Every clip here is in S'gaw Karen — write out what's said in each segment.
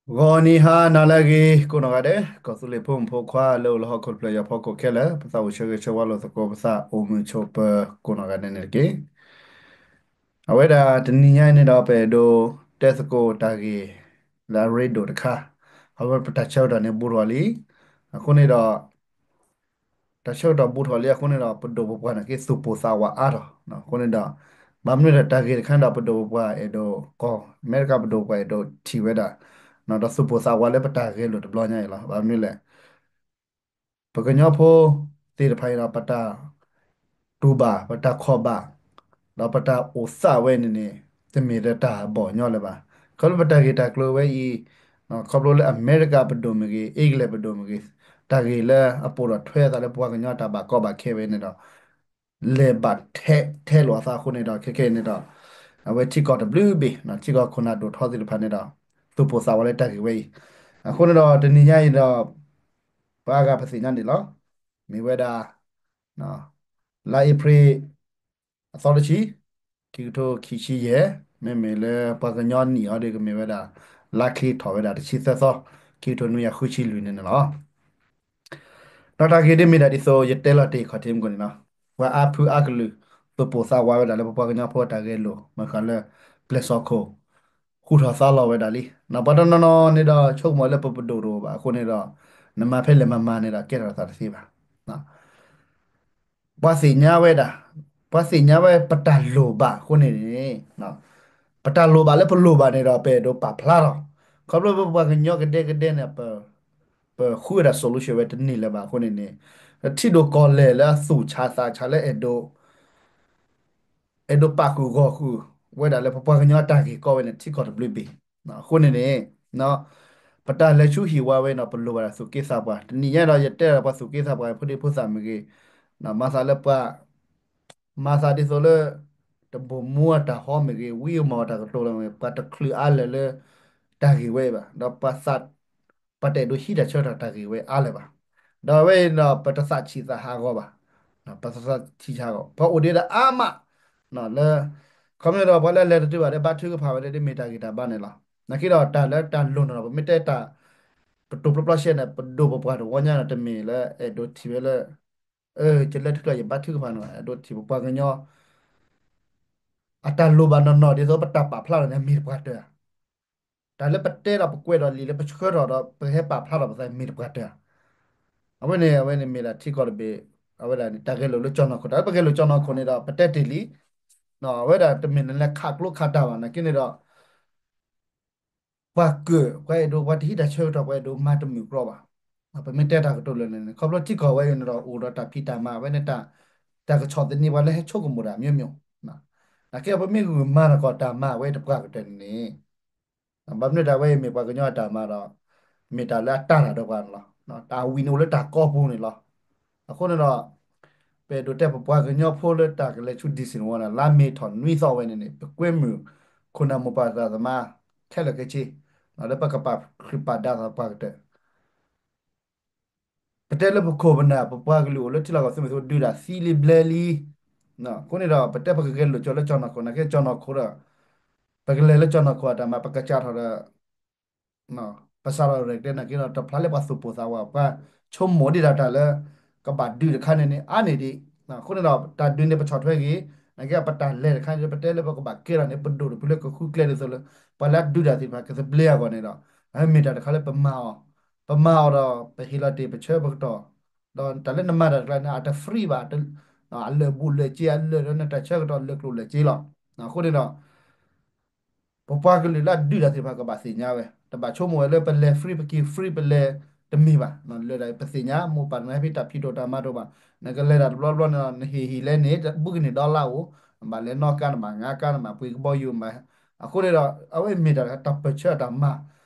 ဂီၤနံၤဟါနၤလၢအဂ့ၤ ကိးနီၢ်ဂၤဒဲး ကီၢ်သူလ့ၤဖိမုၣ်ဖိခွါလၢအိၣ်လၢဟီၣ်ခိၣ်တဖျၢၣ်ယီၤဖီခိၣ်ခဲလၢာ် ပသးအိၣ်ဆၢဂ့ၤဆၢဝါလိာ်သကိး ပသးအိၣ်မုာ်ဆိးပၢၤကိးနီၢ်ဂၤဒဲးန့ၣ်တက့ၢ်. အဝဲဒၣ်တနံၤညါအံၤန့ၣ်ဒီး ပအဲၣ်ဒိးတဲသကိးတၢ်ဂ့ၢ်လၢအရ့ဒိၣ်တခါ, အဝဲပတၢ်ဆၢကတီၢ်န့ၣ်ဘူးထီၣ်လံ. အဃိန့ၣ်ဒီး တၢ်ဆၢကတီၢ်ဘူးထီၣ်လံအဃိန့ၣ်ဒီး ပဒိၣ်ပပှၢ်န့ၣ်က့သူၣ်ပိၢ်သးဝးအါထီၣ်. အဃိန့ၣ်ဒီး ဘၣ်မနုၤဒီးတၢ်ဂ့ၢ်တခါန့ၣ်ဒီး ပဒိၣ်ပပှၢ်အဲၣ်ဒိး ကီၢ်အမဲရကၤပဒိၣ်ပပှၢ်အဲၣ်ဒိးထံၣ်ဝဲဒၣ် ဒီးသူၣ်ပိၢ်သးဝးလၢပတၢ်ဂဲၤလိာ်တဘျီညါအံၤလီၤ. ဘၣ်မနုၤလဲၣ် ပကညီဖိသ့ၣ်တဖၣ်အံၤဒီး ပတၢ်တူၢ်ဘၣ် ပတၢ်ခီၣ်ဘၣ် ဒီးပတၢ်အိၣ်သးဝဲန့ၣ်န့ၣ် တမ့ၢ်လၢတၢ်ဘီၣ်ညီလၢၤဘၣ်. ခီဖျိပတၢ်ဂ့ၢ်တၢ်ကျိၤဝဲအံၤ ခီဖျိလၢအမဲရကၤပဒိၣ်မ့ၢ်ဂ့ၤ အ့ကလံးပဒိၣ်မ့ၢ်ဂ့ၤ တၢ်ဂ့ၢ်လၢအပိာ်ထီၣ်ထွဲအသးလၢပပှၤကညီတၢ်ဘၣ်ကီဘၣ်ခဲဝဲန့ၣ်ဒီး လဲၤဘၣ်ထဲထဲလိာ်အသးအဃိန့ၣ်ဒီး ခဲခဲအံၤန့ၣ်ဒီး အဝဲထံကီၢ်တဘျုးဘ့ၣ် ထံကီၢ်ခိၣ်နၢ်ဒိၣ်ထီသ့ၣ်တဖၣ်န့ၣ်ဒီး သူၣ်ပိၢ်သးဝးလၢတၢ်ဂ့ၢ်ဝဲအံၤ. အဃိန့ၣ်ဒီးတနံၤညါအံၤဒီး ပှၤအါဂၤပသ့ၣ်ညါန့ၣ်လီၤ. မ့ၢ်ဝဲဒၣ် လါအ့ဖြ့ၣ် အသီတဆံ ခံကထိခံဆံယဲၢ်, မ့မ့ၢ်လၢပှၤကညီနံၣ်အီၤဒီးကမ့ၢ်ဝဲဒၣ် လါချံထီၣ်ဝဲဒၣ်တဆံသၢသီ ခံကထိနွံကယၤဃုဆံလွံၢ်န့ၣ်န့ၣ်လီၤ. ဒီးတၢ်ဂ့ၢ်ဒ်မ့ၢ်ဒၣ်ဒ်သိး ယတဲလီၤတ့ၢ်ခီၣ်ထံးမုၢ်ကိၣ်န့ၣ်လီၤ. ပှၤအါဖုအါကလုာ် သူၣ်ပိၢ်သးဝးဝဲဒၣ်လၢပပှၤကညီဖိတၢ်ဂဲၤလိာ် မ့ၢ်ဃးလၢ ပျဲၢ်စီၣ်ခိၣ် ဃူထီၣ်သါလီၤဝဲဒၣ်လံ. ပှၤတနီၤနီၤန့ၣ်ဒီး ဆိကမိၣ်လၢပပဒိၣ်တအိၣ်ဘၣ်အဃိန့ၣ်ဒီး နမၤဖဲလဲၣ်မၤမၤန့ၣ်ဒီး ကဲထီၣ်သးတသ့ဘၣ်. ပှၤသ့ၣ်ညါဝဲဒၣ်, ပှၤသ့ၣ်ညါဝဲပတၢ်လိၣ်ဘၣ်အဃိန့ၣ်န့ၣ်, ပတၢ်လိၣ်ဘၣ်လၢပလိၣ်ဘၣ်န့ၣ်ဒီး ပအဲၣ်ဒိးပာ်ဖျါထီၣ်, ခီဖျိပပှၤကညီကဒဲကဒဲန့ၣ် ပဃုဝဲဒၣ် solution ဝဲတန့ၢ်လၢၤဘၣ်အဃိန့ၣ်န့ၣ်, ထံဒိၣ်ကီၢ်လဲၢ်လၢအသူၣ်ဆးသးဆးလၢအဲၣ်ဒိး အဲၣ်ဒိးပာ်ဃုာ်ဂီၢ်ဃုာ်ဝဲဒၣ်လၢပပှၤကညီအတၢ်ဂ့ၢ်ကီဝဲန့ၣ် ထံကီၢ်တဘျုးဘ့ၣ်. အဃိန့ၣ်န့ၣ် ပတၢ်လဲၤဆူဟံၣ်ဝါဝဲန့ၣ် ပလိၣ်ဘၣ်ဒၣ်သူၣ်က့သးပှၢ်, တနံၤညါဒီးယတဲဒၣ်ပှၤသူၣ်က့သးပှၢ် ဖိဒံဖိသၣ်မ့ၢ်ဂ့ၤ, မၤသးလၢပှၤ မၤသးဒ်သိးလၢ တဘိၣ်မူအတၢ်ဟီမ့ၢ်ဂ့ၤ, ဝံအမီၢ်အတၢ်ကတိၤလၢမ့ၢ်ဂ့ၤ, ပှၤတချုးအါလၢာ်လၢ တၢ်ဂ့ၢ်ဝဲအံၤဘၣ်, ဒီးပှၤသး ပှၤတအဲၣ်ဒိးဟံးတၢ်ဆၢကတီၢ်တၢ်ဂ့ၢ်ဝဲအါလၢၤဘၣ်. ဒီးအဝဲအံၤဒီး ပတသးဆံးသးဟးဂီၤဘၣ်, ပတသးဆံးသးဟးဂီၤ, ပှၤအိၣ်ဒံးဒၣ်အါမး လၢ ခီဖျိဒီးပှၤလၢအလဲၤတတုၤဘၣ်ဒီး ဘါထုကဖၣ်ဝဲဒၣ်ဒ်မ့ၢ်တၢ်ဂ့ၢ်တၢ်ဘါန့ၣ်လီၤ. နာ်က့ဒီးတၢ်လၢတၢ်လိၣ်န့ၣ်ဒီး ပမ့ၢ်တဲတၢ် ပတိၤပျီပျီရှဲန့ၣ် ပဒိၣ်ပပှၢ်တဝီညါန့ၣ် တမ့ၢ်လၢအဲၣ်ဒိးထံၣ်ဝဲလၢ ယလဲၤတချုးယဘါထုကဖၣ်န့ၣ်ဘၣ်, အဲၣ်ဒိးထံၣ်ပပှၤကညီ အတၢ်လိၣ်ဘၣ်နီၢ်နီၢ်ဒ်သိးပတၢ်ပာ်ဖျါထီၣ်န့ၣ် မ့ၢ်တပှၤတၢၢ်ဧါ. တၢ်လၢပတဲဒီးပကွဲးဒီးလံာ်လၢပဆှၢထီၣ်ဒီး ပဟဲပာ်ဖျါထီၣ်ပသးမ့ၢ်တပှၤတၢၢ်ဧါ. အဝဲန့ၣ် အဝဲန့ၣ်မ့ၢ်ဒၣ်ထံကီၢ်တဘ့ၣ်, အဝဲဒၣ်န့ၣ် တၢ်ဂဲၤလိာ်လၢကၠီၣ်နီၢ်ခိၣ်, တၢ်လၢပဂဲၤလိာ်ကၠီၣ်နီၢ်ခိၣ်န့ၣ်ဒီး ပတဲတ့ၢ်လံ, အဝဲဒၣ်တမ့ၢ်လၢခးကျိခးတၢ်ဘၣ် နာ်က့န့ၣ်ဒီး ပှၤကၢၢ် ပှၤအဲၣ်ဒိး ပှၤတဟံးတၢ်ဆၢကတီၢ် ပှၤအဲၣ်ဒိးမၤတမုာ်ကြီဘၣ်. ပမ့ၢ်တဲတၢ်ကတိၤလၢာ်န့ၣ် ခီဖျိထံကီၢ်ဝဲအံၤန့ၣ်ဒီး အိၣ်ဒီးတၢ်ဖံးတၢ်မၤဝဲန့ၣ် တၢ်ကဆီၣ်သနံးပှၤလၢဟဲဆိကမိၣ်တၢ် မျိုးမျိုး. နာ်က့ပမ့ၢ်ဂုာ်မၤသကိးတၢ်မၤဝဲတပှၤကတၢၢ်န့ၣ်န့ၣ် ဘၣ်မနုၤတၢ်ဝဲအံၤမ့ၢ်ပှၤကညီအတၢ်မၤဒီး မ့ၢ်တၢ်လၢအတၢ်တၢ်ဒီးပှၤန့ၣ်လီၤ. တၢ်ဝံၤန့ၣ်အိၣ်လၢတၢ်ကီပူၤန့ၣ်လီၤ. အဃိန့ၣ်ဒီး ပအဲၣ်ဒိးတဲပပှၤကညီဖိလၢတၢ်ကလဲၤဆူ December န့ၣ် လါမ့ၤထီၣ်နွံသီဝဲန့ၣ်န့ၣ် ပကွဲမုာ်ခိၣ်နၢ်မိၢ်ပၢ်သရၣ်သမါ ခဲလၢာ်ခဲဆ့ လၢပကပာ်ခရံာ်ပာ်ဒါသးပှၤကတၢၢ် ပတဲလၢပခိၣ်ပနၢ် ပပှၤကလုာ်အိၣ်လၢထံလီၢ်ကီၢ်သုးမုၢ်သံၣ်ဘိ ဒုးတၢ်သံလံဘျဲလံ. အဃိန့ၣ်ဒီး ပတဲပကဂဲၤလိာ်ကွံာ်လၢကၠီၣ်နီၢ်ခိၣ်နာ်က့ ကၠီၣ်နီၢ်ခိၣ်ဒီး ပကလဲၤလၢကၠီၣ်နီၢ်ခိၣ်အတၢ်မၤ ပကစးထီၣ်ဒီး ပစးထီၣ်ရဲၣ်ကျဲၤနာ်က့ဒီး တဖျါလၢပှၤသူၣ်ပိၢ်သးဝး ပှၤဆိကမိၣ်ဒံးဒၣ်တၢ်လၢ ကဘၣ်ဒုးတခါန့ၣ်န့ၣ် အါန့ၢ်ဒံး. အဃိန့ၣ်ဒီး တၢ်ဒုးန့ၣ်ပဆီၣ်ထွဲက့ၤ နာ်က့ပတၢ်လဲၤတခါန့ၣ် ပတဲလၢပကဘၣ်ကဲထီၣ်န့ၣ် ပဒိၣ်တဖုလၢကဃုကျဲဒ်သိးလၢ ပှၤလၢအဒုးတၢ်သ့ၣ်တဖၣ်ကသဘျ့အဂီၢ်န့ၣ်ဒီး အမ့ၢ်တၢ်တခါလၢပမၤအီၤ, ပမၤအီၤဒီး ပဟ့ၣ်လီၤတ့ၢ်ပဆၢပကတီၢ်, ဒီးတၢ်လၢနမၤတၢ်တခါန့ၣ် အတ free ဘၣ်, အလၢာ်ဘူးလၢာ်စ့ အလၢာ်ဒီးနတၢ်ဆၢကတီၢ်လၢာ်ကျိၣ်လၢာ်စ့လီၤ. အဃိန့ၣ်ဒီး ပပှၤကလုာ်လၢအဒုးတၢ်သ့ၣ်တဖၣ်ကဘၣ်သ့ၣ်ညါဝဲ, တဘၣ်ဆိကမိၣ်ဝဲလၢပလဲၤ free ပက့ၤ free ပလဲၤတမ့ၢ်ဘၣ်. လၢာ်ဒီးပသ့ၣ်ညါ မိၢ်ပၢ်တနီၤဟဲဖဲတၢ်ဖံးတိၢ်တၢ်မၤတအိၣ်ဘၣ်, နကလဲၤတၢ်တဘျီဘျီန့ၣ်ဒီး နဟ့ၣ်ဟံၣ်လဲၣ်န့ၣ် ဘူးကန့ၢ်ဒီလါအိၣ်, နဘၣ်လဲၤနီၣ်ကါ နဘၣ်ငါကါ နဘၣ်ပှ့ၤကဘီယူၤမး. အဃိန့ၣ်ဒီး အဝဲမ့ၢ်တၢ်တၢ်ပၢၢ်ဆၢအတၢ်မၤ,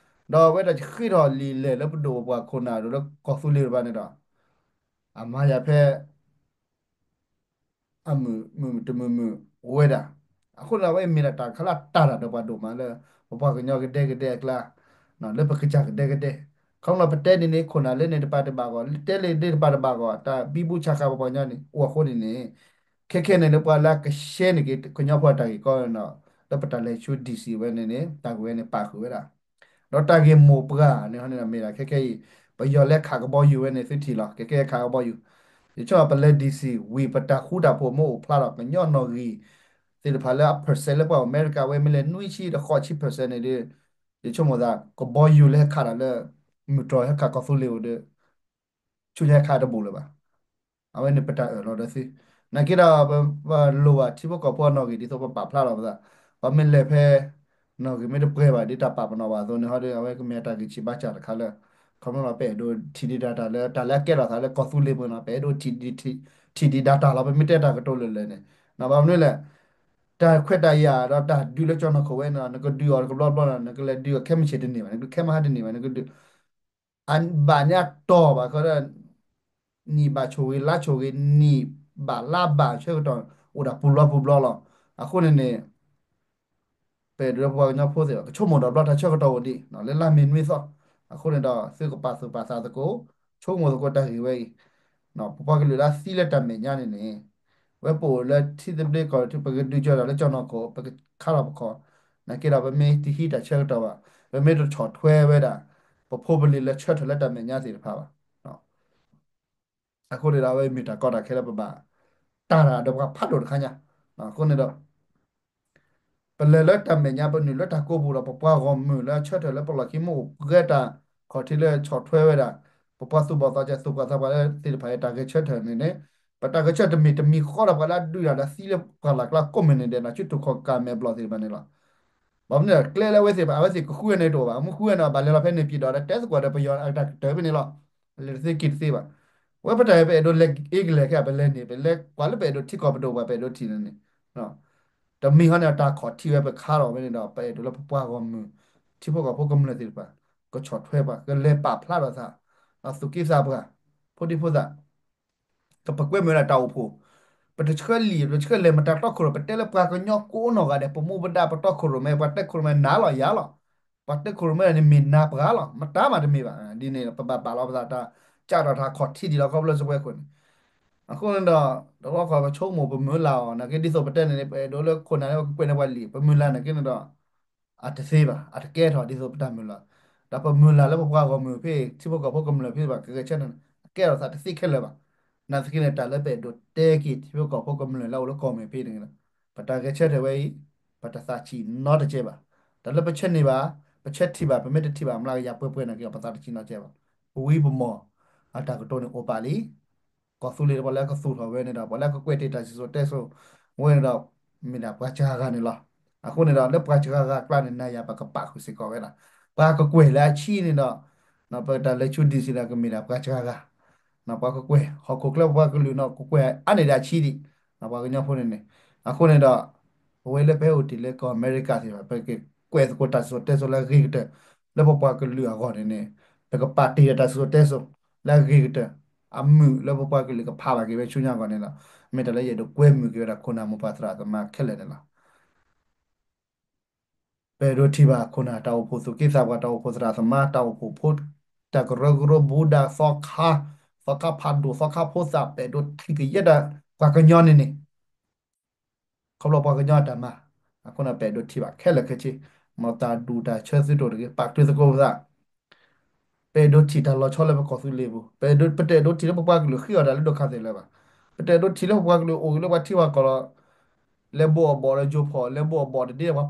ဒီးအဝဲဒၣ်ယဃ့ထီၣ်လံာ်လဲၢ်လၢပဒိၣ်ပပှၢ်ခိၣ်နၢ်ဒီးလၢကီၢ်သူလ့ၤတဖၣ်န့ၣ်ဒီး အမၤယၤဖဲ အမုာ်မုာ်တမုာ်မုာ်ဝဲဒၣ်. အဃိန့ၣ်ဒီး အဝဲမ့ၢ်ဒၣ်တၢ်တခါလၢအတၢ်တၢ်ဒီးပှၤဒိၣ်မးလၢ ပပှၤကညီကဒဲကဒဲအကျါ, လၢပကစၢ်ကဒဲကဒဲ, ခီဖျိပတဲန့ၣ်န့ၣ် ခိၣ်နၢ်လၢန့ၣ်တပၤတဘၣ်ဂီၢ်, တဲလၢန့ၣ်တပၤတဘၣ်ဂီၢ်, တၢ်ဘံဘူဆးဃာ်ပပှၤကညီန့ၣ် အိၣ်အဃိန့ၣ်န့ၣ်, ခဲခဲန့ၣ်လၢပှၤလၢအကရှဲန့ၢ်က့ၤကညီဖိအတၢ်ဂ့ၢ်ကီန့ၣ်ဒီး လၢပတၢ်လဲၤဆူ DC ဝဲန့ၣ်န့ၣ် တၢ်ဂ့ၢ်ဝဲန့ၣ်ပာ်ဃုာ်ဝဲဒၣ် ဒီးတၢ်ဂ့ၢ်မိၢ်ပှၢ်န့ၣ်ဟီန့ၣ်ဒီး မ့ၢ်ဒၣ်ခဲခဲအံၤ ပယီၤလဲၤခးကဘီယူၤဝဲန့ၣ် သုထံၣ်လီၤ. ခဲခဲခးကဘီယူၤ, ယဆိကမိၣ်ပလဲၤ D C ဝံၤ ပတၢ်ဃူတၢ်ဖိးမ့ၢ်အိၣ်ဖျါဒီးကညီနီၣ်ဂံၢ်သ့ၣ်တဖၣ်လၢအ percent လၢပှၤအိၣ်အမဲရကၤဝဲ မ့ၢ်လဲၤနွံဆံဒီးဃိးဆံ percent န့ၣ်ဒီး ယဆိကမိၣ်သး ကဘီယူၤလၢဟဲခးတၢ်လၢ မုၢ်တြီၤဟဲခးကီၢ်သူလ့ၤအိၣ်ဒီး ဆူညါဟဲခးတဘူးလၢၤဘၣ်. အဝဲန့ၣ်ပတၢ်အၢၣ်လီၤဒီးသု, နာ်က့ဒီး ပလိၣ်ဘၣ်ထံဖိကီၢ်ဖိအနီၣ်ဂံၢ်ဒ်သိးပပာ်ဖျါလီၤပသး, ပမ့ၢ်လဲၤဖဲ နီၣ်ဂံၢ်မ့ၢ်တပှဲၤဘၣ် ဒ်တၢ်ပာ်ပနီၣ်ဘၣ်အသိးန့ၣ်ဟီဒီး အဝဲကမ့ၢ်တၢ်ဂံၢ်ဆံးဘါစၢ်တခါလၢ ခီဖျိလီၤ ပအဲၣ်ဒိးထံၣ်ဒံးတၢ်တၢ်လၢ တၢ်လၢအကဲထီၣ်သးလၢကီၢ်သူလ့ၤပူၤန့ၣ် ပအဲၣ်ဒိးထံၣ်ဒံးတၢ်တၢ်လီၤ ပမ့ၢ်တဲတၢ်ကတိၤလၢာ်လၢာ်န့ၣ် ဘၣ်မနုၤလဲၣ် တၢ်ခွဲးတၢ်ယာ်ဒီးတၢ်ဒုးလၢကၠီၣ်နီၢ်ခိၣ်ဝဲန့ၣ် နကဒုးအီၤတကဘျီဘျီဒီး နကလဲၤဒုးအီၤခဲမုၢ်ဆ့ၣ်တန့ၢ်ဘၣ် နကဒုးခဲမုၢ်ဟါတန့ၢ်ဘၣ် နကဒုး အဘၣ်န့ၣ်အတီၢ်ဘၣ်ဃီဒီး နံၣ်ဘၣ်ဆိၣ်ဂ့ၤလါဆိၣ်ဂ့ၤ နံၣ်ဘၣ်လါဘၣ်ဆၢကတီၢ် အိၣ်ဒၣ်ပူၤဘျီပူၤဘျီလီၤ. အဃိန့ၣ်န့ၣ် ပအဲၣ်ဒိးလၢပပှၤကညီဖိသ့ၣ်တဖၣ် ကဆိကမိၣ်ဒီးဘျီတၢ်ဆၢကတီၢ်အိၣ်ဒံး လၢလါမ့ၤနွံသီ အဃိန့ၣ်ဒီး သုကပာ်သူၣ်ပာ်သးသကိး ဆိကမိၣ်သကိးတၢ်ဂ့ၢ်ဝဲအံၤ ပပှၤကလုာ်လၢအသံလၢတၢ်မဲာ်ညါန့ၣ်န့ၣ် ဝဲပအိၣ်လၢထံသဘျ့ကီၢ်သဘျ့ ပကဒုးကၢၤတၢ်လၢကၠီၣ်နီၢ်ခိၣ် ပကခါထီၣ်ပခီၣ် နာ်က့ဒီး ပမ့ၢ်တဟံးတၢ်ဆၢကတီၢ်ဘၣ် ပမ့ၢ်တဆီၣ်ထွဲဝဲဒၣ် ပဖိပလံၤလၢဆၢထၢၣ်လၢတၢ်မဲာ်ညါသ့ၣ်တဖၣ်ဘၣ် အဃိန့ၣ်ဒီး အဝဲမ့ၢ်တၢ်ကီတၢ်ခဲလၢပဘၣ် တၢ်တၢ်ဒီးပှၤဖးဒိၣ်တခါညါ အဃိန့ၣ်ဒီး ပလဲၤလၢတၢ်မဲာ်ညါ ပနုာ်လၢတၢ်ကိးပူၤဒီး ပပှၤဂီၢ်မုၢ်လၢအဆၢထၢၣ်လၢပလီၢ်ခံ မ့ၢ်အိၣ်ပှဲၤတၢ်ခီၣ်ထံးလၢဆီၣ်ထွဲဝဲဒၣ် ပပှၤသူၣ်ဘီၣ်သးစၢ် သူၣ်က့သးပှၢ်လၢသ့ၣ်တဖၣ်အံၤ တၢ်ဂဲၤဆၢထၢၣ်န့ၣ်န့ၣ် ပတၢ်ဂဲၤဆၢထၢၣ်တမ့ၢ်တမံၤဃီဒီး ပှၤလၢအဒုးတၢ်လၢသံလၢပှၢ်လၢ်ကျါကိးမုၢ်နံၤဒဲး နၤဆူထူၣ်ခီၣ်ကၢ်မဲာ်ဘျီၣ်သ့ၣ်တဖၣ်န့ၣ်လီၤ. ဘၣ်မနုၤလဲၣ် ကျဲလၢအဝဲသ့ၣ် အဝဲသ့ၣ်ကဃုဝဲန့ၣ်တအိၣ်ဘၣ် မ့ၢ်ဃုဝဲန့ၣ် ဘၣ်လဲၤလီၤဖဲန့ၣ် ပံၤဒီး တဲသကိးဒီးပယီၤအတၢ်ကတၢၢ်ဖဲန့ၣ်လီၤ. လဲၤတသ့က့ၤတသ့ဘၣ်. ဝဲပတၢ်အံၤ ပအဲၣ်ဒိးလဲၤအ့ကလဲၤခဲ ပလဲၤန့ၣ် ပလဲၤကွၢ်လၢပအဲၣ်ဒိးထံကီၢ်ပဒိၣ်ပှၤ ပအဲၣ်ဒိးထံၣ်န့ၣ်န့ၣ် တမံၤဃီန့ၣ် တၢ်ခီၣ်ထံးဝဲပခါထီၣ်ဝဲန့ၣ်ဒီး ပအဲၣ်ဒိးလၢပပှၤဂီၢ်မုၢ် ထံဖိကီၢ်ဖိကမျၢၢ်သ့ၣ်တဖၣ် ကဆီၣ်ထွဲပှၤ ကလဲၤပာ်ဖျါထီၣ်သး သူၣ်က့သးပှၢ် ဖိဒံဖိသၣ် ကပကွဲမုာ်ဝဲဒၣ်တၢ်အိၣ်ဖှိၣ်, ပတဆှၢလံာ် ပတဆှၢလဲၤမတၤတီခိၣ်ရိၣ် ပတဲလၢပှၤကညီကိးနီၢ်ဂၤဒဲး ပမူပဒါပတီခိၣ်ရိၣ်မဲ ပှၤတဲခိၣ်ရိၣ်မဲနၤလီၤယၤလီၤ, ပှၤတဲခိၣ်ရိၣ်မဲန့ၣ်မ့ၢ်နၤပှၤလီၤ မတၤမးတမ့ၢ်ဘၣ်, ဒ်န့ၣ် ပဘၣ်ပာ်လီၤပသးတၢ် ကးထီၣ်တၢ်ခီၣ်ထံးဒံးလီၤ ခီဖျိစပွဲခိၣ်န့ၣ်, အဃိန့ၣ်ဒီး တဘျီဃီပဆိကမိၣ်ပမုၢ်လၢ်အီၤ နာ်က့ဒ်သိးပတဲန့ၣ် ပအဲၣ်ဒိးလၢခိၣ်နၢ်လၢပကကွဲးန့ၢ်ပှၤလံာ် ပမုၢ်လၢ်နာ်က့န့ၣ်ဒီး အတသ့ဘၣ် အတကဲထီၣ်ဒ်သိးပတၢ်မုၢ်လၢ်, ဒီးပမုၢ်လၢ်လၢပပှၤဂီၢ်မုၢ်ဖဲ ထံဖိကီၢ်ဖိကမျၢၢ်ဖဲဘၣ်ကဂဲၤဆၢထၢၣ်န့ၣ် အကဲထီၣ်သးတသ့ခဲလၢာ်ဘၣ်. နာ်သက့န့ၣ် တၢ်လၢပအဲၣ်ဒိးတဲက့ၤထံဖိကီၢ်ဖိကမျၢၢ်လၢအအိၣ်လၢကီၢ်မဲာ်ဖဲန့ၣ်ဒီး ပတၢ်ဂဲၤဆၢထၢၣ်ဝဲအံၤ ပတသးဆံးနီတကဲဘၣ်. တၢ်လၢပဆၢန့ၢ်ဘၣ် ပဆၢထံၣ်ဘၣ် ပမ့ၢ်တထံၣ်ဘၣ် မျးကယၤပှဲၤပှဲၤနာ်က့ ပသးတဆံးနီတကဲဘၣ်. ပဝံပမီၢ် အတၢ်ကတိၤန့ၣ်အိၣ်ပာ်လံ ကီၢ်သူလ့ၤဒီးပှၤလၢအကသူၣ်ထီၣ်ဝဲန့ၣ်ဒီး ပှၤလၢအကကွဲးတ့ၢ်တၢ်စံၣ်စိၤတဲစိၤဝဲန့ၣ်ဒီး မ့ၢ်ဒၣ်ပှၤစှၤဂၤန့ၣ်လီၤ. အဃိန့ၣ်ဒီး လၢပှၤစှၤဂၤအကျါန့ၣ် နၤယၤပကပာ်ဃုာ်စ့ၢ်ကီးဝဲဒၣ် ပှၤကကွဲၢ်လၢအဆံးန့ၣ်ဒီး ပတၢ်လဲၤဆူ D C ဒီးကမ့ၢ်ဒၣ်ပှၤစှၤဂၤ ပှၤကကွဲၢ် ဟီၣ်ခိၣ်ချၢပပှၤကလုာ်န့ၣ် ကကွဲၢ်အါန့ၢ်ဒၣ်အဆံးဒံး ပှၤကညီဖိန့ၣ်န့ၣ် အဃိန့ၣ်ဒီး ပဝဲလၢပဟဲအိၣ်တ့ၢ်လၢကီၢ်အမဲရကၤသ့ၣ်တဖၣ် ပကကွဲးသကိးတၢ်စံၣ်စိၤတဲစိၤလၢအဂ့ၤကတၢၢ် လၢပပှၤကလုာ်အဂီၢ်န့ၣ်န့ၣ် ပကပာ်တ့ၢ်ဒီးတၢ်စံၣ်စိၤတဲစိၤလၢအဂ့ၤကတၢၢ် အမုာ်လၢပပှၤကလုာ်ကဖးဘၣ်က့ၤဝဲဆူညါအဂီၢ်န့ၣ်လီၤ. မ့ၢ်တၢ်လၢယအဲၣ်ဒိးကွဲမုာ်က့ၤဝဲဒၣ်ခိၣ်နၢ်မိၢ်ပၢ်သရၣ်သမါခဲလၢာ်န့ၣ်လီၤ. ပအဲၣ်ဒိးထံၣ်ဘၣ်ခိၣ်နၢ်တၢ်အိၣ်ဖှိၣ်သူၣ်က့သးပှၢ် တၢ်အိၣ်ဖှိၣ်သရၣ်သမါ တၢ်အိၣ်ဖှိၣ်ဖိ တၢ်ကရၢကရိ ဘူးဒးသီခါ သီခါဖးဒိၣ် သီခါဖိသၣ် ပအဲၣ်ဒိးထံၣ်ကယဲၢ်တၢ်ပှၤကညီန့ၣ်န့ၣ် ခီဖျိပှၤကညီအတၢ်မၤ အဃိန့ၣ် ပအဲၣ်ဒိးထံၣ်ဘၣ်ခဲလၢာ်ခဲဆ့ မ်တၢ်ဒူၣ်တၢ်ဆၢသုတအိၣ်တဂ့ၤ ပာ်တ့ၢ်သကိးပသး ပအဲၣ်ဒိးထံၣ်တၢ်လီၤဆီလၢပကီၢ်သူလ့ၤပူၤ ပတအဲၣ်ဒိးထံၣ်လၢပပှၤကလုာ်ဃ့အီၣ်တၢ်လၢဒိၣ်ခါသ့ၣ်လၢၤဘၣ်. ပတအဲၣ်ဒိးထံၣ်လၢပပှၤကလုာ်အိၣ်ဂ့ၤလၢပှၤထံပှၤကီၢ်လီၤ. လဲၤဘိးအဘီၣ်လၢယိၤ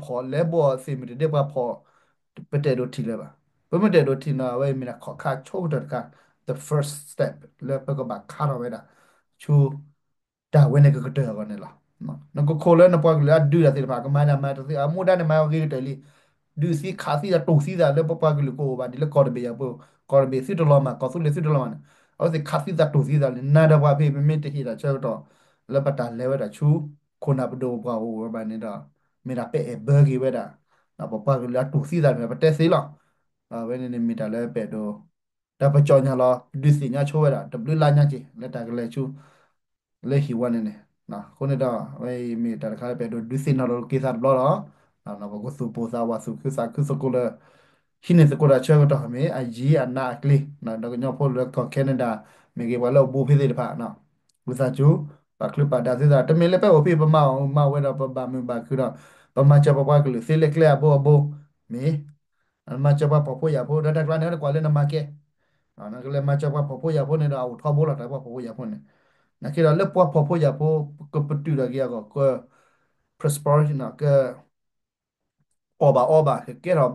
ဖီၣ် လဲၤဘိးအဘီၣ်တဒ့ပှၤဖီၣ် လဲၤဘိးအသ့ၣ်မုၢ်တဒ့ပှၤဖီၣ် ပတအဲၣ်ဒိးထံၣ်လၢၤဘၣ်. ပမ့ၢ်တအဲၣ်ဒိးထံၣ်န့ၣ် အဝဲအံၤမ့ၢ်ဒၣ်ခီၣ်ခါဆိကတၢၢ်တခါ the first step လၢပကဘၣ်ခါထီၣ်ဝဲဒၣ် ဆူ တၢ်ဝဲန့ၣ်ကကတၢၢ်အဂီၢ်န့ၣ်လီၤ. နကခိၣ်လၢနပှၤကလုာ်အဒုးတၢ်သ့ၣ်တဖၣ် ကမၤဒၣ်မၤတသ့ အမူဒါန့ၣ်မၤအဂ့ၤကတၢၢ်လံ. ဒုးသံခးသံသးတူၢ်သံသးလၢပပှၤကလုာ်ကအိၣ်ဘၣ်ဒ်လၢကီၢ်တဘ့ၣ်ယၤပူၤ ကီၢ်တဘ့ၣ်သုတလီၤမၢ် ကီၢ်သူလ့ၤသုတလီၤမၢ်န့ၣ် အဝဲသ့ၣ်ခးသံသးတူၢ်သံသးလံ နၤဒီးပှၤဖဲ ပမ့ၢ်တဟ့ၣ်တၢ်ဆၢကတီၢ် လၢပတၢ်လဲၤဝဲဒၣ်ဆူ ခိၣ်နၢ်ပဒိၣ်ပပှၢ်အိၣ်ဝဲဘၣ်န့ၣ်ဒီး မ့ၢ်ဒၣ်ပအဲၣ်ဘၢက့ၤဝဲဒၣ် ပပှၤကလုာ်အတူၢ်သံသးန့ၣ် ပတဲသ့လီၤ. အဝဲန့ၣ်န့ၣ်မ့ၢ်တၢ်လၢပအဲၣ်ဒိး တၢ်ပကၠီညါလီၤ ဒုးသ့ၣ်ညါဆိဝဲဒၣ် တဘျုးလါညါက့ၤ လၢတၢ်ကလဲၤဆူ လၢဟံၣ်ဝါန့ၣ်န့ၣ် အဃိန့ၣ်ဒီး အဝဲအံၤမ့ၢ်တၢ်တခါလၢပအဲၣ်ဒိးဒုးသ့ၣ်နီၣ်ထီၣ်က့ၤသးတဘျီလီၤ. ပကသူၣ်ပိၢ်သးဝးသူၣ်ခုသးခုသကိးလၢ ဟံးန့ၢ်သကိးတၢ်ဆၢကတီၢ်မ့ၢ်အယံၤအနးအကျ့ၤ ဒီးကညီဖိလၢကီၢ် Canada မ့ၢ်ဂ့ၤပှၤလၢအဘူးဖဲသ့ၣ်တဖၣ် ဝံသးစူၤ ပာ်ချူပာ်ဒါသုသး တမ့ၢ်လၢပအိၣ်ဖဲပမၤအီၣ်မၤဝဲဒီးပဘၣ်မုာ်ဘၣ်ခုဒီး ပမၤစၢၤပပှၤကလုာ်သ့လၢကျဲအဘိအဘိ မ့ၢ် နမၤစၢၤပှၤဖှီၣ်ဖိယာ်ဖိ ဒီးတၢ်ကျါန့ၣ် နကွၢ်လၢနမၤကဲ, နကလဲၤမၤစၢၤပှၤဖှီၣ်ဖိယာ်ဖိန့ၣ်ဒီး အအိၣ်ထီဘိလီၤ တၢ်ပှၤဖှီၣ်ဖိယာ်ဖိန့ၣ်, နာ်က့ဒီးလၢပှၤဖှီၣ်ဖိယာ်ဖိ ကပတုာ်ဒီးက့ၤအဂီၢ် က prosperity က အီၣ်ဘၣ်အီဘၣ် ကကဲထီၣ်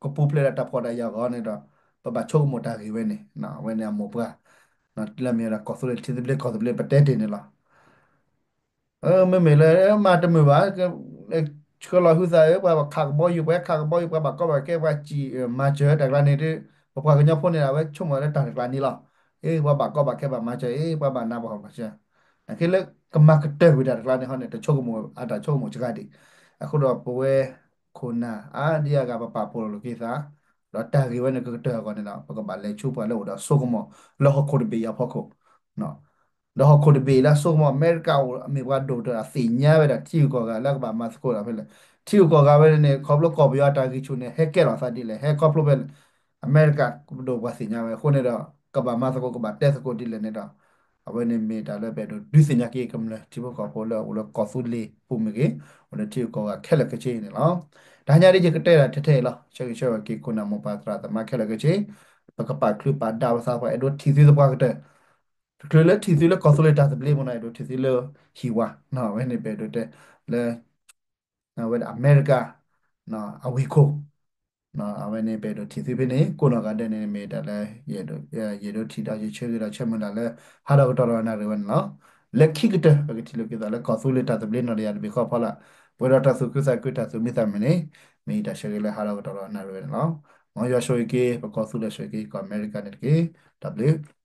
ကပူၤဖျဲးဒီးတၢ်ဖှီၣ်တၢ်ယာ်အဂီၢ်န့ၣ်ဒီး ပဘၣ်ဆိကမိၣ်တၢ်ဂ့ၢ်ဝဲန့ၣ်, အဝဲန့ၣ်အမိၢ်ပှၢ်, လၢမ့ၢ်ဝဲဒၣ်ကီၢ်သူလ့ၤထံသဘျ့ကီၢ်သဘျ့ပတဲတ့ၢ်န့ၣ်လီၤ. မ့မ့ၢ်လၢမၤတမုာ်ဘၣ်, ဆှၢလီၤဟုသးဧၢ, ပှၤဘၣ်ခးကဘီယူၤ ပှၤခးကဘီယူၤ ပှၤဘၣ်ကီဘၣ်ခဲ ပှၤစံးမၤစၢၤတၢ်ကျါန့ၣ်ဒီး ပပှၤကညီဖိန့ၣ်ဒီး အဝဲဆိကမိၣ်လၢတၢ်တကျါန့ၣ်လီၤ. အ့ ပှၤဘၣ်ကီဘၣ်ခဲဘၣ်မၤစၢၤ အ့ ပှၤဘၣ်နးပှၤမၤစၢၤ နာ်က့လၢကမၤကတၢၢ်ကွံာ်တၢ်တကျါန့ၣ်ဟီန့ၣ် တဆိကမိၣ်အတၢ်ဆိကမိၣ်စှၤဒံး, အဃိဒီးပဝဲခိၣ်နၢ်အါဒံအါဂၤပပာ်ဖှိၣ်လိာ်က့ၤသး, ဒီးတၢ်ဂ့ၢ်ဝဲန့ၣ်ကကတၢၢ်အဂီၢ်န့ၣ်ဒီး ပကဘၣ်လဲၤဆူပှၤလၢအိၣ်ဒီးအစိကမီၤလၢဟီၣ်ခိၣ်တဘ့ၣ်အံၤအဖီခိၣ် ဒီးဟီၣ်ခိၣ်တဘ့ၣ်လၢအစိကမီၤ အမဲရကၤအိၣ် အမ့ၢ်ပှၤဒိၣ်ကတၢၢ်အသ့ၣ်ညါဝဲဒၣ်ထံဂုၤကီၢ်ဂၤလၢကဘၣ်မၤသကိးဒီးဖဲလဲၣ်, ထံဂုၤကီၢ်ဂၤဝဲန့ၣ် ခီဖျိကီၢ်ပယီၤတၢ်ဂံၢ်ဆူၣ်န့ၣ် ဟဲကဲထီၣ်သးဒ်လဲၣ် ဟဲခီဖျိဖဲလဲၣ်, အမဲရကၤကဒိၣ်ပှၤသ့ၣ်ညါဝဲအဃိန့ၣ်ဒီး ကဘၣ်မၤသကိးကဘၣ်တဲသကိးဒ်လဲၣ်န့ၣ်ဒီး အဝဲန့ၣ်မ့ၢ်တၢ်လၢပအဲၣ်ဒိးဒုးသ့ၣ်ညါက့ၤကမျၢၢ်ထံဖိကီၢ်ဖိလၢအိၣ်လၢကီၢ်သူလ့ၤပူၤမ့ၢ်ဂ့ၤ, အိၣ်လၢထံဂုၤကီၢ်ဂၤခဲလၢာ်ခဲဆ့အံၤန့ၣ်လီၤ. တဟါညါဒ်ယကတဲဒၣ်ထဲထဲအံၤလီၤ. ဆၢဂ့ၤဆၢဝါက့ၤခိၣ်နၢ်မိၢ်ပၢ်သရၣ်သမါခဲလၢာ်ခဲဆ့, ပကပာ်ချုးပာ်ဒၣ်ပသးပှၤအဲၣ်ဒိးထံၣ်သုသပှၢ်ကတၢၢ်, တချုးလၢထံၣ်သုလၢကီၢ်သူလ့ၤတၢ်သဘျ့မ့ၢ်နီၤ အဲၣ်ဒိးထံၣ်သုလၢဟံၣ်ဝါ, အဝဲန့ၣ်ပအဲၣ်ဒိးတဲလၢ အဝဲဒၣ်အမဲရကၤ အဝ့ၢ်ခိၣ်, အဝဲန့ၣ်ပအဲၣ်ဒိးထံၣ်သုဖဲန့ၣ် ကိးနီၢ်ဂၤဒဲးန့ၣ်မ့ၢ်တၢ်လၢ ယအဲၣ်ဒိးထံၣ်ဒီးယဆၢဂ့ၤဒီးဆၢမုၢ်လၢ်လၢ ဟးဒီးကတီၢ်ဒီးနၣ်ရံၣ်ဝဲန့ၣ်လီၤ. လၢခံကတၢၢ် ပကထံၣ်လိာ်က့ၤသးလၢကီၢ်သူလ့ၤတၢ်သဘျ့နီၢ်တယၢ်တဘ့ၣ်ဃီဖီလာ်, ပှဲၤဒီးတၢ်သူၣ်ခုသးခုတၢ်သူၣ်မံသးမုာ်န့ၣ် မ့ၢ်ယတၢ်ဆၢဂ့ၤလၢဟးဒီးကတီၢ်ဒီးနၣ်ရံၣ်ဝဲန့ၣ်လီၤ. မ်ယွၤဆိၣ်ဂ့ၤက့ၤ ပကီၢ်သူလ့ၤဆိၣ်ဂ့ၤက့ၤ ကီၢ်အမဲရကၤန့ၣ်တက့ၢ်. တၢ်ဘျုး